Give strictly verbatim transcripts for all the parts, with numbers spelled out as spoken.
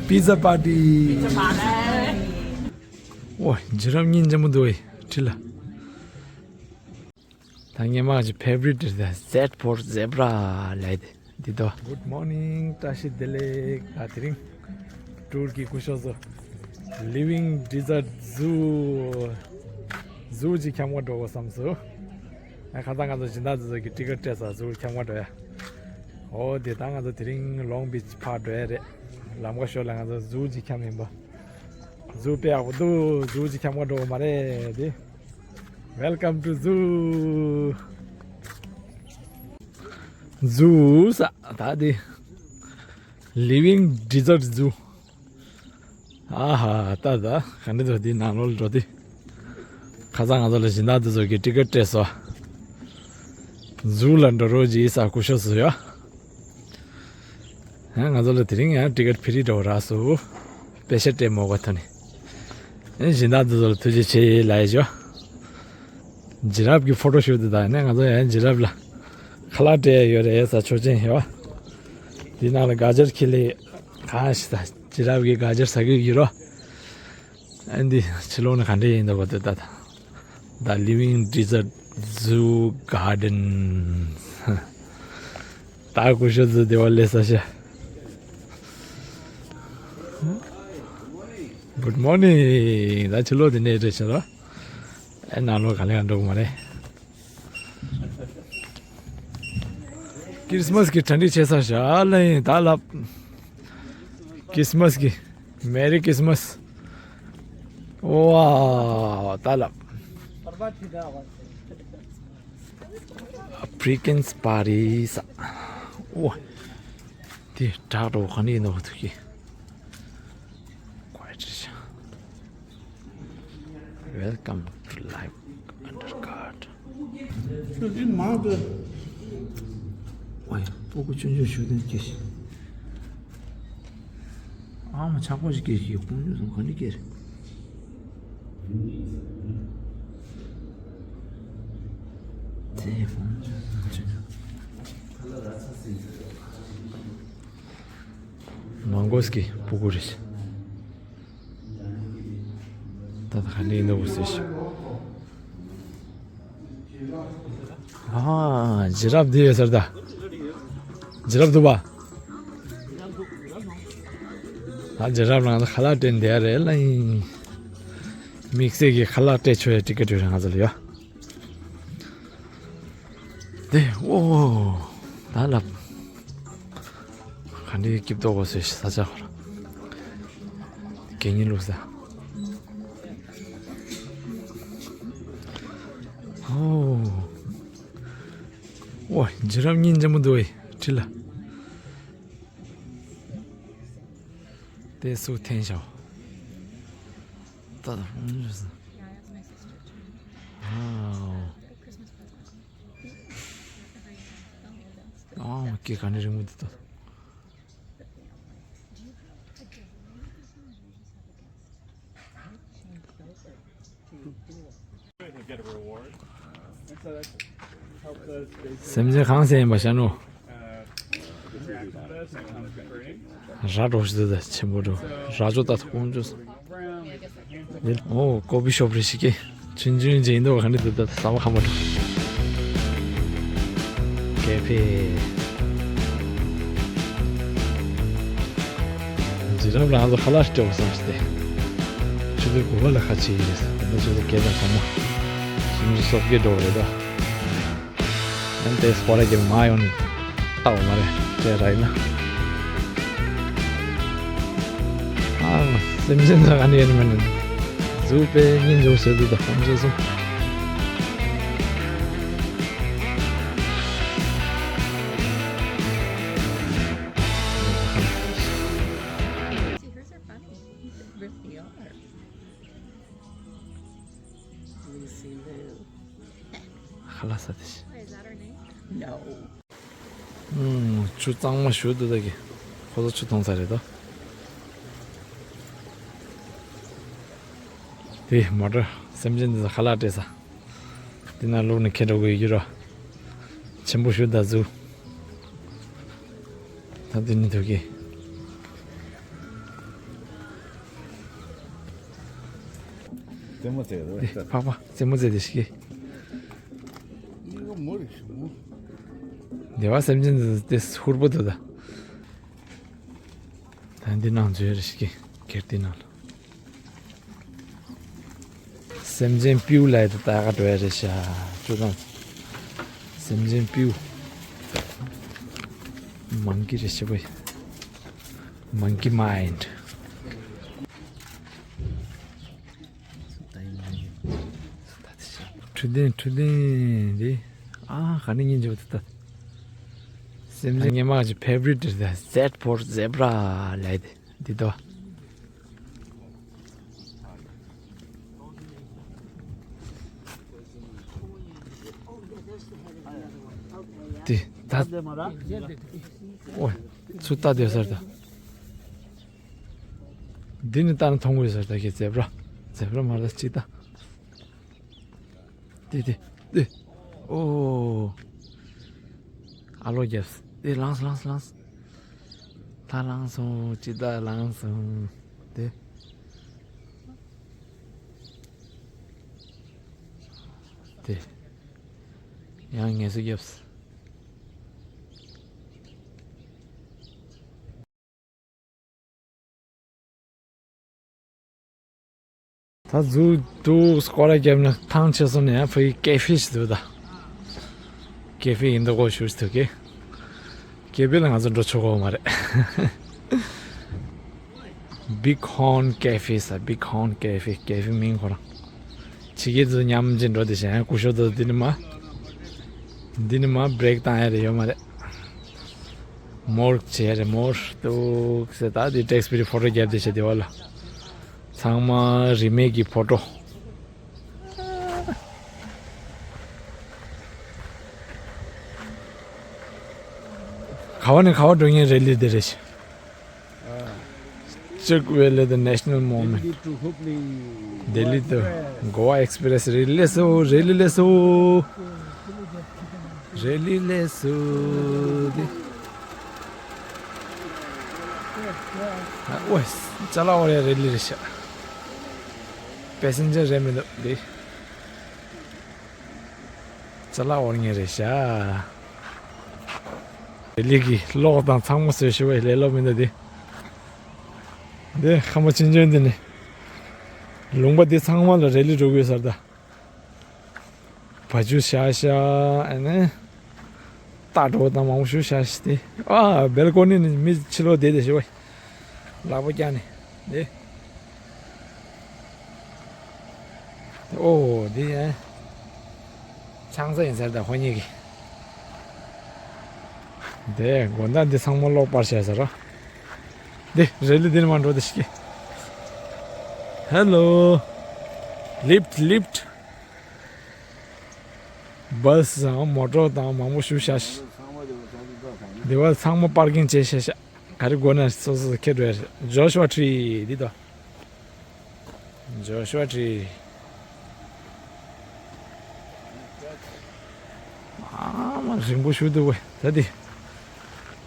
Pizza party. ཨོ། ཇི་རབ་སྙིང་རྗེ་མོ་འདུག་ཨེ། ཁྲིད་ལ། ད་ངས་མ་གི་ཕེ་བ་རི་ཊི་རེད། Z for zebra ལབ་དེ་འདི་དོ། Good morning. བཀྲ་ཤིས་བདེ་ལེགས། ད་དེ་རིང་ཊུར་གྱི་སྐུ་ཞབས་ཚོ་Living Desert Zoo ཟུ་ཅིག་འཁྱམ་ག་འགྲོ་དགོས་བསམ་སོང་། ཨ། ཁ་སང་ང་ཚོ་སྦྱིན་བདག་ཚོ་གི་ཊི་ཀེ་ཊི་སྤྲད་ས་ཟུ་འཁྱམ་ག་འགྲོ་ཡ། ཨོ་དེ་ད་ང་ཚོ་དེ་རིང་ལོང་བིཆ་ཕར་འགྲོ་ཡ་རེད། ལམ་ཁ་ཤོར་ལ་ང་ཚོ་ཟུ་ཅིག་འཁྱམ་ཡིན་པ། ཟུ་དཔེ་ཡག་པོ་འདུག་ཟུ་ཅིག་འཁྱམ་ག་འགྲོ་དགོས་མ་རེད་དེ། Welcome to zoo. ཟུ་ས་ད་དེ་Living Desert Zoo. ཨ་ཧ། ད་ད་ག་འདྲ་འདུག་འདི་ནང་ལོགས་ལ་འགྲོ་དུས། ཁ་སང་ང་ཚོ་ལ་སྦྱིན་བདག་འདི་ཚོ་གིས་ཊི་ཀེ་ཊི་སྤྲད་སོང་། ཟུ་ལ་འགྲོ་རོགས་གྱིས་ས་སྐུ་ཞབས་ཚོ་ཡོད། ཨ། ང་ཚོ་ལ་དེ་རིང་ཡང་ཊི་ཀེ་ཊི་ཕི་རི་འདྲ་བོ་རག་སོང་། པེ་ཤ་སྤྲད་མོ་ག་ཐོན་ནས། ཨ། སྦྱིན་བདག་འདི་ཚོ་ལ་ཐུགས་རྗེ་ཆེ་ལབ་ཡ་ཞོ། ཇི་རབ་ཀྱི་ཕོ་ཊོ་ཤུ་ཊི་དང་ནས་ང་ཚོ་ཡང་ཇི་རབ་ལ་ཁ་ལག་སྤྲད་ཡོད་རེད་ས་ཆོག་ཅན་ཡོད། འདི་ནང་ལ་ག་ཇར་ཁི་ལི་གང་ཞིག་ད་ཇི་རབ་ཀྱི་ག་ཇར་ཟ་གི་ཡོད་རོ། ཨ། འདི་ཕྱི་ལོགས་ནས་ག་འདྲ་ཡིན་འདུག་གོ་དེ་ད་ད། The Living Desert Zoo Garden. ད་སྐུ་ཞབས་ཚོ་བདེ་བ་ལེགས་ས་ཤ། Good morning. ད་ཕྱི་ལོགས་དེ་ནས་རེད་ཤག་ལ། ཨེ། ནང་ལོགས་ག་ལེ་ག་འགྲོ་གི་མ་རེད། ཁྲིས་མས་ཀྱི་གྲ་སྒྲིག་བྱས་ཚར་ཤག་ལ་ཡིན་ད་ལབ། ཁྲིས་མས་ཀྱི། Merry Christmas. ཝའོ། ད་ལབ། African party ས། ཨོ། དེ་བྲག་འགྲོ་ག་ནས་ཡིན་ནོ་ཐུག་གི། Quiet. Welcome to life under God. ཨོ་ཡ། སྤུ་གུ་ཆུང་ཆུང་ཞུ་དོན་སྐྱེ་ཞིང་། ཨ་མ་ཆག་པོ་ཞིག་སྐྱེ་ཞིང་ཁོང་ཚོ་ག་འདྲ་སྐྱེ་རེད། དེ་ཁོང་ཚོ་ཆུང་ཆུང་། མང་གོས་ཀྱི་སྤུ་གུ་རེད། ད་ད་ག་ནས་ཡིན་ནོ་བུ་སེ་ཤི། ཨ། ཇི་རབ་འདི་ཡོད་ཟེར་ད། ཇི་རབ་འདུག་པ། ད་ཇི་རབ་ལ་ང་ཚོ་ཁ་ལག་སྤྲད་བསྡད་རེད་ལ་ཡིན། དམིགས་བསལ་གྱི་ཁ་ལག་སྤྲད་ཆོག་ཡ་ཊི་ཀེ་ཊི་ཡོད་རེད་ང་ཚོ་ལ་ཡོད། དེ་ཨོ། ད་ལབ། ག་འདྲའི་སྐྱིད་ཏོག་པོ་ཟེར་ས་ཆ་ཁོ་ར། གད་སྙིགས་བླུགས་ས། ཨོ། ཨོ། ཇི་རབ་སྙིང་རྗེ་མོ་འདུག་ཨེ། ཁྲིད་ལ། དེ་སུ་འཐེན་ཤོག་ད་ད་ཧོང་ཞུ་ས། ཨོ། ཨོ། ཀེ་ག་ནས་རིང་མོ་འདི་ད། སེམས་ཅན་གང་སེམས་ཡིན་པ་ཤ་ནོ། ར་འགྲོ་ཞིག་ད་ཆེན་པོ་འགྲོ། ར་ཅོ་ད་ཐུག་ཀོང་ཅོ་ས། ཨོ། ཀོ་ཕི་ཤོབ་རེ་ཞིག་གི། ཆུང་ཆུང་ཅིག་ཡིན་འདུག་ག་འདྲ་འདུག་ད་ཟ་བ་ཁ་མ་འགྲོ། ཀེ་ཕེ། ཇི་རབ་ལ་ང་ཚོ་ཁ་ལག་སྤྲད་པ་བསམ་སྟེ། ཆུ་ཚོད་དགུ་པ་ལ་ཁ་ཕྱེ་ཡི་རེད། ད་ཆུ་ཚོད་བརྒྱད་དང་ཐ་མ། ཆུ་ཚོད་སོ་བརྒྱད་འགྲོ་བ་རེད་ད། ཨན་ཏེ་སྤོ་ར་གི་མ་ཡོང་ནི་ལྟ་བ་མ་རེད་དེ་ར་ཡིན་ན། ཨ་སེམས་ཅན་ཚང་ག་ནས་ཡོད་ནི་མ་ནི་ཟུག་པའི་སྙིང་རྗེ་བོ་ཟེར་དུས་ད་ཁོང་ཚོ་གསུམ། See, here's our bunny. They really are. Lucy Lou. ཧ་ལ་ས་དེ་ཤི། Wait, is that her name? No. ཨུམ། ཆུ་གཙང་མ་ཞུ་དུ་ད་གི། ཁོ་ཚོ་ཆུ་འཐུང་ཚར་རེད་དོ། དེ་མོ་ཊ་སེམས་ཅན་འདི་ཚོ་ཁ་ལག་སྤྲད་ས། འདི་ན་བླུགས་ནས་ཁྱེར་འགྲོ་དགོས་ཡོད་རོ། ཆེན་པོ་ཞུ་ད་ཟུ། ད་འདི་ནི་ཐུག་གི། རྩེད་མོ་རྩེ་རེད། འདི་ཕག་པ་རྩེད་མོ་རྩེ་དེ་ཞིག་གི། སྡེ་བ་སེམས་ཅན་དེ་ཧུར་པོ་འདུག་ད། ད་འདི་ནང་འཛུལ་རེ་ཞིག་གི་གེར་འདི་ནང་ལ། སེམས་ཅན་སྤྲེའུ་ལ་ཡི་ད་ལྟ་ག་འགྲོ་ཡ་རེད་ཤག་ཅུ་དང་། སེམས་ཅན་སྤྲེའུ། མང་ཀི་རེད་ཤག་བས། མང་ཀི་མའིན། འཕྲོད་བསྟེན་འཕྲོད་བསྟེན་རེད། ཨ་ག་ནས་ཉིན་འཇོག་ཏུ་ད། སེམས་ཅན་ངས་མ་གི་ཕེ་བ་རི་ཊི་རེད། ཟེད་ཕོར་ཛེ་བྷ་ར་ལབ་དེ་འདི་དོ། དེ་ད། ཨོ། ཚུར་ལྟ་སྡོད་ས་རེད་ད། འདི་ནི་ལྟ་ན་མཐོང་གི་ཡོད་ས་རེད་ད། ཁྱེད་ཛེ་བྷ་ར། ཛེ་བྷ་ར་མ་རེད་ཅི་ལྟ། དེ་དེ་དེ། ཨོ། ཨ་ལོ་རྒྱབ། དེ་ལངས་ལངས་ལངས། ད་ལངས་སོང་། ཅི་ད་ལངས་སོང་། དེ། དེ། ཡང་ངལ་གསོ་རྒྱབ། ད་ཟུག་འདུག་སྐོར་ར་བརྒྱབ་ནས་ཐང་ཆད་སོང་ནས་ཡང་ཕ་གི་ཀེ་ཧྥེ་ཞིག་འདུག་ད། ཀེ་ཧྥེ་ཡིན་འདུག་གོ་ཞུ་ཞིག་འདུག་གི། ཀེ་ཧྥེ་ལ་ང་ཚོ་འགྲོ་ཆོག་གོ་མ་རེད། Big Horn Cafe ཟེར། Big Horn Cafe། ཀེ་ཧྥེ་མིང་ཁོ་རང་། ཕྱི་རྒྱལ་དུ་མཉམ་ཅིག་འགྲོ་དེ་བཞིན་སྐུ་ཞབས་དུ་འདི་ནི་མ། འདི་ནི་མ་བྷི་རེག་བཏང་ཡ་རེ་ཡོད་མ་རེད། མོར་བྱས་རེད། མོར་འདུག་ཟེར། ད་འདི་ཊེག་སི་པི་རི་ཕོ་ཊོ་རྒྱབ་དེ་བྱས་དེ་བ་ལ། ཚང་མ་རིན་མེད་ཀྱི་ཕོ་ཊོ། ག་བ་ནས་ག་བ་འགྲོ་མཁན་རེ་ལི་དེ་རེད། ཅུག་ཝེ་ལི་དེ་ནེ་ཤ་ནལ་མོ་ནུ་མེན་ཊི། ལྡི་ལི་དུ་གོ་ཝ་ཨེགས་པི་རེ་སི། རེ་ལི་སླེབས་སོང་། རེ་ལི་སླེབས་སོང་། རེ་ལི་སླེབས་སོང་། དེ། ཨོ། ཅ་ལག་དབོར་ཡ་རེ་ལི་རེད་ཤག་པེ་སེན་ཇར་རེད་མི་འདུག་འདི། ཅ་ལག་དབོར་མཁན་རེད་ཤག་རེ་ལི་གི་གློག་དང་ཚང་མ་བཟོས་ཤི་བས་ལས་སླ་པོ་མི་འདུག་འདི། འདི་ཁ་མ་ཆུང་ཆུང་འདི་ནི། ལུང་པ་འདི་ཚང་མ་ལ་རེ་ལི་འགྲོ་གི་ཡོད་ས་རེད་ད། བ་ཕྱུགས་ཤ་ཤ། ཨ་ནི། རྟ་གྲོགས་དང་མང་པོ་ཞིག་ཤ་ཤ་སྟེ། ཨ། སྦལ་ཀོ་ནི་ནི་མི་ཕྱི་ལོགས་བསྡད་དེ་ཤི་བས། ལག་པ་བརྐྱངས་ནས། འདི། ཨོ། འདི་ཡང་། ཆང་ས་ཡིན་ས་རེད་ད་ཁོ་གཉིས་ཀྱི། འདི་དགོང་དག་འདི་ཚང་མ་གློག་སྤར་བྱས་ས་རེད། འདི་རེ་ལི་འདི་ནས་མར་འགྲོ་དེ་ཤི་གི། Hello. Lift, lift. བྷ་སི་དང་མོ་ཊོ་དང་མང་པོ་ཞིག་ཤ་ཤ། འདི་བ་ཚང་མ་པར་ཀིང་བྱས་ཤ་ཤ། ག་རེ་དགོས་ན་སོ་སོ་ཁྱེར་འགྲོ་ཡ་རེད། ཇོ་ཤུ་ཝ་ཊི་རི་འདི་དང་། ཇོ་ཤུ་ཝ་ཊི་རི། ཨ་མ་རིང་པོ་ཞིག་འདུག་བས་ད་འདི།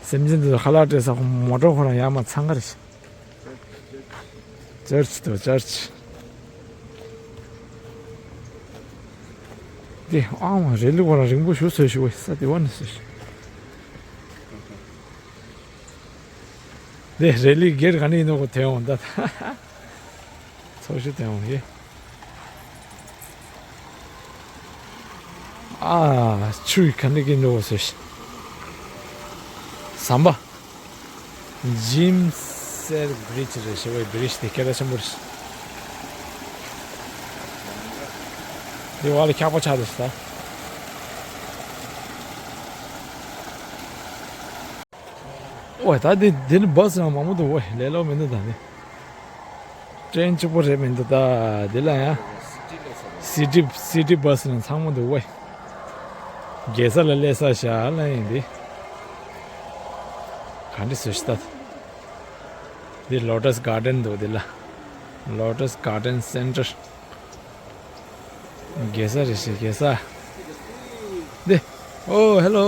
སེམས་ཅན་འདི་ཚོ་ཁ་ལག་སྤྲད་ས་ཁོ་མོ་ཊོ་ཁོ་རང་ཡར་མར་འཚང་ག་རེད། ཅར་ཆི་དང་ཅར་ཆི། འདི་ཨ་མ་རེ་ལི་ཁོ་རང་རིང་པོ་ཞིག་བཟོས་ཞིག་བས་ས་འདི་བ་ནས་བཟོས་ཞིག་འདི་རེ་ལི་སྒེར་ག་ནས་ཡིན་ནོ་ཁོ་ཐོན་འོང་ད། ཚོགས་ཞུགས་དེ་འོང་གི། ཨ། ཆུ་ག་འདྲ་གི་འགྲོ་བ་ཟེར་ཤི། ཟམ་པ། ཇིམ་སེར་བྷི་རི་ཇི་རེད་ཤི་བའི་བྷི་རི་ཇི་དེ་སྐད་གྲགས་ཆེན་པོ་རེད་ཤི། དེ་བ་ལ་འཁྱག་པ་ཆགས་རེད་ཤི་ད། ཨོ་ད་འདི་འདི་ནི་བྷ་སི་རང་མང་པོ་འདུག་ཨོ་ལས་སླ་པོ་མི་འདུག་ད་འདི། ཏྲེན་གཅིག་པོ་རེད་མི་འདུག་ད་འདི་ལ་ཡང་། སི་ཊི་སི་ཊི་བྷ་སི་རང་ཚང་མ་འདུག་ཨོ། རྒྱལ་ས་ལ་སླེབས་ས་ཤག་ལ་ཡིན་འདི། ག་འདྲ་བཟོས་ཤི་ད། འདི་ལོ་ཊས་གར་ཌེན་འདུག་འདི་ལ། ལོ་ཊས་གར་ཌེན་སེན་ཊར། རྒྱལ་ས་རེད་ཤག་རྒྱལ་ས། འདི། ཨོ་ཧེ་ལོ།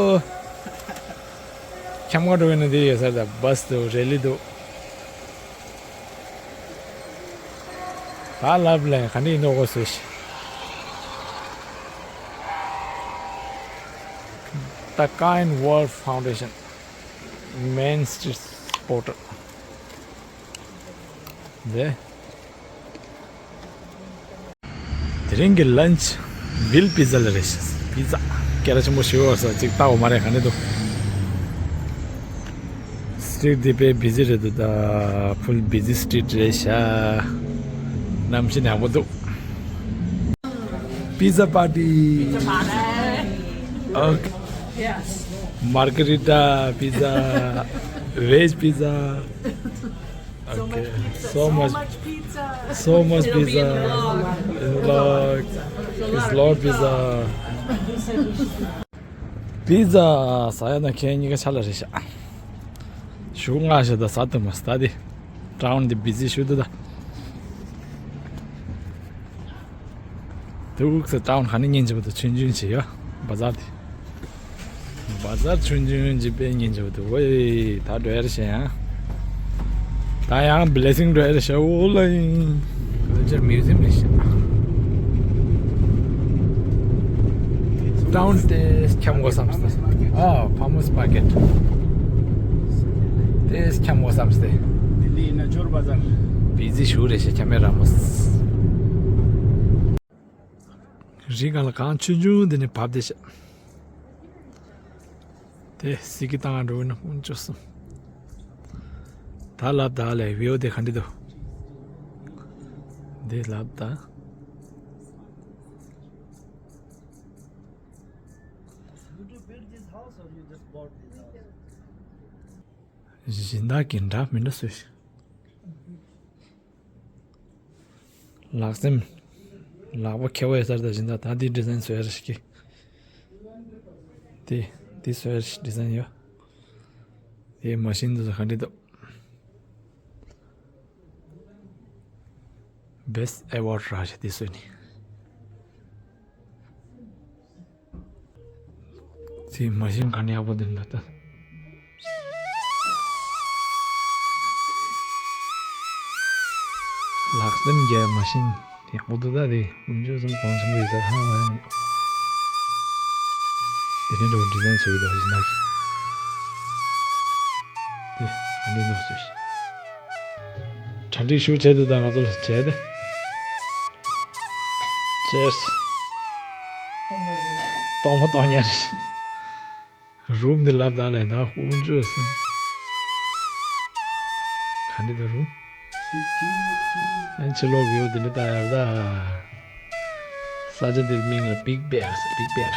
འཁྱམ་ག་འགྲོ་གི་ན་འདི་ཡོད་ས་རེད་ད། བྷ་སི་འདུག་རེ་ལི་འདུག་ད་ལབ་ལས་ག་འདྲ་ཡིན་འདུག་གོ་ཟེར་ཤི། The Kind World Foundation Main Street Portal. དེ། དེ་རིང་གི་ལན་ཆི་བྷིལ་པི་ཛ་ལ་རེད་ཤག་པི་ཛ་སྐད་གྲགས་ཆེན་པོ་ཞིག་ཡོད་ས་ཅིག་ལྟ་འོ་མ་རེད། ག་འདྲ་འདུག་སི་ཊི་རིཊ་འདི་དཔེ་བི་ཛི་རེད་འདུག་ད་ཕུལ་བི་ཛི་སི་ཊི་རིཊ་རེད་ཤག་གནམ་གཤིས་ཡག་པོ་འདུག Pizza party. Okay. Yes. Margherita pizza, veg pizza. So much pizza. So much pizza. So much pizza. It's a lot. It's a lot pizza. Pizza ཟ་ཡ་ན་ཁྱེད་གཉིས་ཀ་ཆ་ལ་རེད་ཤག་ཞུ་ང་ཤ་ད་ཟ་ཏུ་མ་ཟ་ཏི། ཊའུན་འདི་བི་ཛི་ཞུ་ཏུ་ད། དུག་སེ་ཊའུན་ཧ་ནི་ཉིན་ཅིག་བ་དུ་ཆུན་ཆུན་བྱེད་ཡོད། བ་ཛར་དེ། བ་ཛར་ཆུན་ཆུན་བྱེད་པའི་ཉིན་ཅིག་བ་དུ་ཝེ་ད་འགྲོ་ཡར་ཤེ་ཡང་། ད་ཡང་བི་ལེ་སིང་འགྲོ་ཡར་ཤེ་འོ་ལ་ཡིན། ཀལ་ཅར་མིའུ་ཛི་ཡམ་རེད་ཤག་ཊའུན་དེ་འཁྱམ་དགོས་བསམ་སྟེ། ཨ་ཕ་མོ་སི་མར་ཀེཊ། དེ་འཁྱམ་དགོས་བསམ་སྟེ། དེ་འདི་ཡིན་ན་ཇོར་བ་ཛར། བི་ཛི་ཞུ་རེད་ཤག་ཁྱམ་མེད་ར་མོ། རི་སྒང་ལ་གངས་ཆུང་ཆུང་འདི་ནས་བབས་བསྡད་ཤག་དེ་སི་ཀི་བཏང་འགྲོ་ན་དཀོན་མཆོག་གསུམ། ད་ལབ་ད་ལས་བིའུ་དེ་ག་འདྲ་འདུག་དེ་ལབ་ད། སྦྱིན་བདག་གི་འདྲ་མི་འདྲ་བཟོས་ཤག་ལག་སེམས། ལག་པ་མཁས་པོ་ཡོད་ས་རེད་ད། སྦྱིན་བདག་ད་འདི་ཌི་ཛའིན་བཟོས་རེད་ཤག་དེ་འདི་བཟོས་རེད་ཤག་ཌི་ཛའིན་ཡོད། དེ་མ་ཤིན་དུ་ག་འདྲ་འདུག་བེ་སི་ཊི་ཨེ་ཝར་ཌི་རག་ཤག་དེ་བཟོས་ནི། དེ་མ་ཤིན་ག་འདྲ་ཡག་པོ་འདུག་ད། ལག་སེམས་རྒྱས་མ་ཤིན་ཡག་པོ་འདུག་ད། དེ་དཀོན་མཆོག་གསུམ་གོང་ཆེན་པོ་ཡོད་ས་ཧ་མ་ཡོང་། དེ་ནས་འགྲོ་ཌི་ཛའིན་བཟོས་ཡོད་ད་ཞིག་ན། དེ་ཨ་ནི་ནོ་བཟོས་ཤག་གྲ་སྒྲིག་ཞུ་བྱས་འདུག་ད་ང་ཚོ་ལ་བྱས་ཏེ། ཅེར་སི། གཏོང་མ་གཏོང་ཉན། རུམ་འདི་ལབ་ད་ལས་ད་དཀོན་མཆོག་གསུམ། ག་འདྲ་འདུག་རུམ། ཨན་ཕྱི་ལོགས་བིའུ་འདི་འདྲ་ལྟ་ཡག་ད། ས་ཆ་འདིར་མིང་ལ་བིག་བེར་ཟེར། བིག་བེར།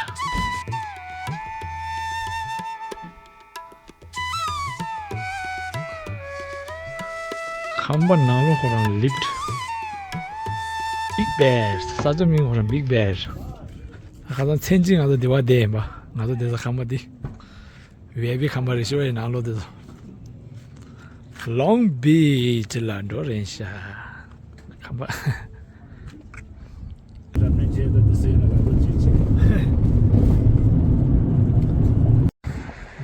ཁང་པ་ནང་ལོགས་ཁོ་རང་ལིཕ་ཊི། བིག་བེར། ས་ཆ་མིང་ཁོ་རང་བིག་བེར། ཁ་སང་མཚན་གཅིག་ང་ཚོ་འདི་བ་བསྡད་ཡིན་པ། ང་ཚོ་བསྡད་ས་ཁང་པ་འདི། བི་ཨའི་པི་ཁང་པ་རེད་ཤག་ཡིན་ནང་ལོགས་བསྡད་ས། ལོང་བི་ཆི་ལ་འགྲོ་རན་ཤག་ཁང་པ།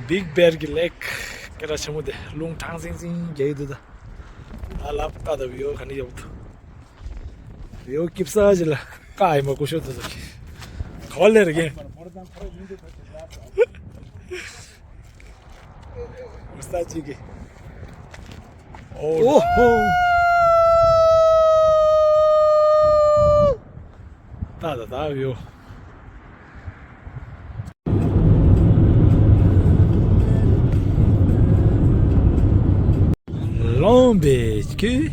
བིག་བེར་གྱི་ལེག་སྐད་གྲགས་ཆེན་མོ་དེ་རླུང་ཁྲང་ཟིང་ཟིང་རྒྱག་གི་འདུག་ད། ད་ལབ་ད་ད་བིའུ་ག་འདྲ་ཡོད་འདུག་བིའུ་སྐྱིད་ས་ཅིག་ལ་ཀ་ཡི་མ་ཀུ་ཤོ་དུ་ཟ་གི་ག་བ་ལེ་ར་གི་མུ་སྟ་ཅིག་གི་ཨོ་ཧོ། ད་ད་ད་བིའུ། ལོང་བིཆ་གི།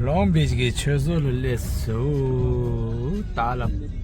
ལོང་བིཆ་གི་ཆུ་ཟོ་ལ་སླེབས་སོང་། ད་ལ།